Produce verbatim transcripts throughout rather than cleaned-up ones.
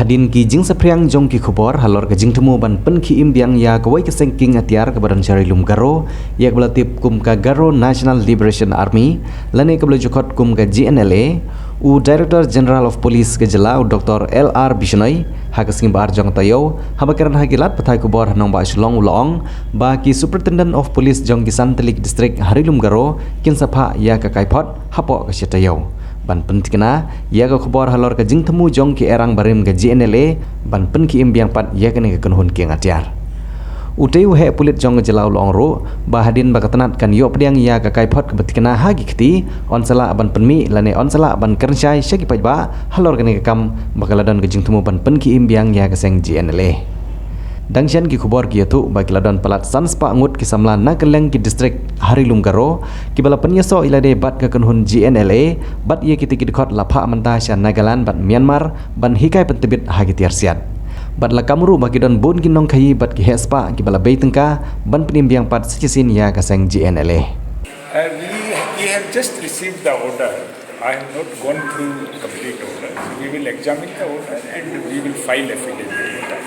Hadien ki jingsaphriang jong ki khubor halor ka jingthmu ban pynkhie im biang ïa kawei ka seng kieng atiar kaba don sha Ri Lum Garo, ïa kaba la tip kum ka Garo National Liberation Army, lane kaba la ju khot kum ka G N L A, u Director General of Police ka jylla, u Doctor L R Bishnoi, ha ka sngi ba ar jong ka taïew, haba kren ha ki lad pathai khubor ha nongbah Shillong u la ong ba ki Superintendent of Police jong ki san tylli ki district ha Ri Lum Garo kin sa phah ïa ka kaiphod hapoh ka shi taïew ban pynthikna ïa ka khubor halor ka jingthmu jong ki airang barim ka G N L A ban pynkhie im biang pat ïa kane ka kynhun kieng atiar. Utei u heh pulit jong ka jylla u la ong ruh ba hadien ba ka tnat kan ïoh pdiang ïa ka kaiphod kaba thikna ha ki kti, yn sa lah ban pynmih lane yn sa lah ban kren shai sha ki paidbah halor kane ka kam ba ka la don ka jingthmu ban pynkhie im biang ïa ka seng G N L A. Dang shen ki khubor ki ïathuh ba ki la don palat san spah ngut ki samla na kylleng ki district ha Ri Lum Garo kiba la pynïasoh ïalade bad ka kynhun G N L A, bad ïa kita ki dkhot la phah mynta sha Nagaland bad Myanmar ban hikai pyntbit ha ki tiar siat. Bad la kam ruh ba ki don bun ki nongkhaïi bad ki heh spah kiba la bei tyngka ban pynim biang pat sa shisien ïa ka seng G N L A. Uh, we, we have just received the order. I have not gone through complete order. We will examine the order and we will file affidavit later.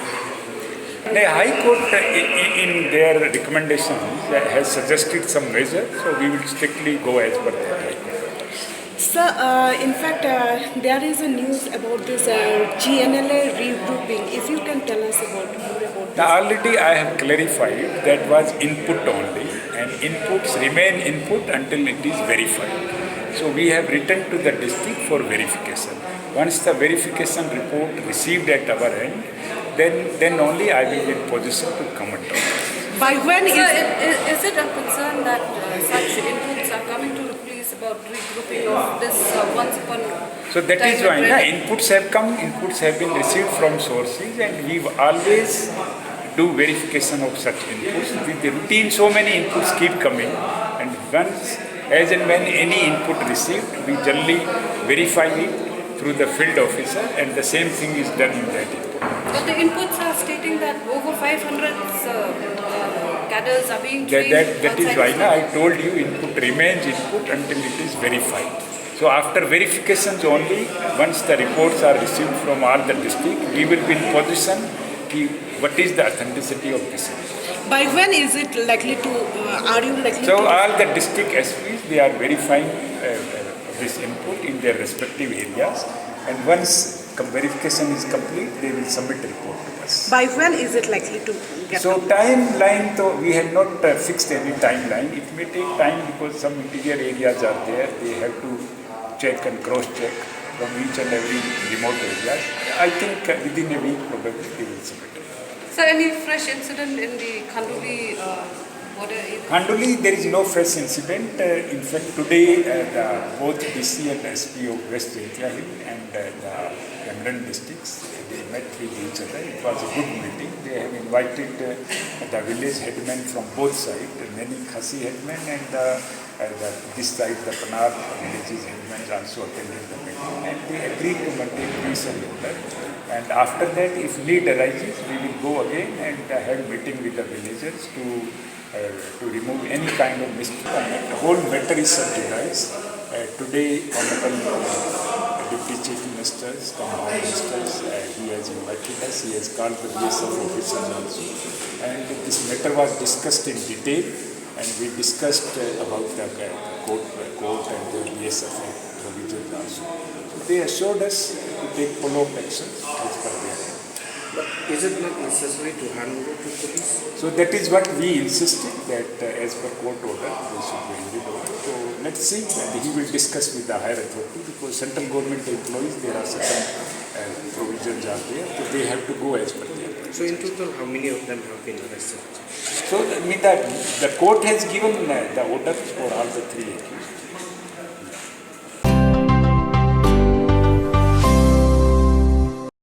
The High Court, uh, i- i- in their recommendations, uh, has suggested some measures, so we will strictly go as per the High Court orders. Sir, uh, in fact, uh, there is a news about this uh, G N L A regrouping. If you can tell us about more about this. Now, already I have clarified that was input only, and inputs remain input until it is verified. So we have written to the district for verification. Once the verification report received at our end, then then only I will be in position to comment on it. By when Sir, is it, is, is it a concern that uh, such inputs are coming to the police about regrouping of this uh, once upon So that is time why na, address? Inputs have come, inputs have been received from sources, and we always do verification of such inputs. With the routine, so many inputs keep coming, and once, as and when any input received, we generally verify it through the field officer, and the same thing is done in that input. But the inputs are stating that over five hundred uh, uh, cadres are being That, trained that, that is outside why the na, I told you input remains input until it is verified. So after verifications only, once the reports are received from all the district, we will be in position ki what is the authenticity of this report. By when is it likely to, uh, are you likely So to all the district S Ps, they are verifying uh, this input in their respective areas, and once com- verification is complete, they will submit report to us. By when is it likely to get So complete? Timeline, though, we have not uh, fixed any timeline. It may take time because some interior areas are there. They have to check and cross-check from each and every remote area. I think uh, within a week probably they will submit. Sir, any fresh incident in the Khanduli uh, border area? Khanduli, there is no fresh incident. Uh, in fact, today uh, the, both D C and S P of West Jaintia Hills and uh, the Emden districts, they met with each other. It was a good meeting. They have invited uh, the village headmen from both sides, many Khasi headmen and uh, and uh, this side the Pnar villages headmen also attended the meeting, and they agreed to maintain peace and order. And after that, if need arises, we will go again and uh, have meeting with the villagers to uh, to remove any kind of mistake. And the whole matter is sub judice. Uh, today, Honorable uh, Deputy Chief Ministers and Home Ministers, uh, he has invited us, he has called the B S F officers also. And this matter was discussed in detail, and we discussed uh, about the uh, court, uh, court and the B S F provision also. So they assured us to take follow-up action as per their. But is it not necessary to hand over to police? So that is what we insisted, that uh, as per court order, they should be handed over. So let's see, and he will discuss with the higher authority, because central government employees, there are certain uh, provisions are there, so they have to go as per their. So in total, how many of them have been arrested? So I mean, the, the court has given uh, the orders for all the three accused.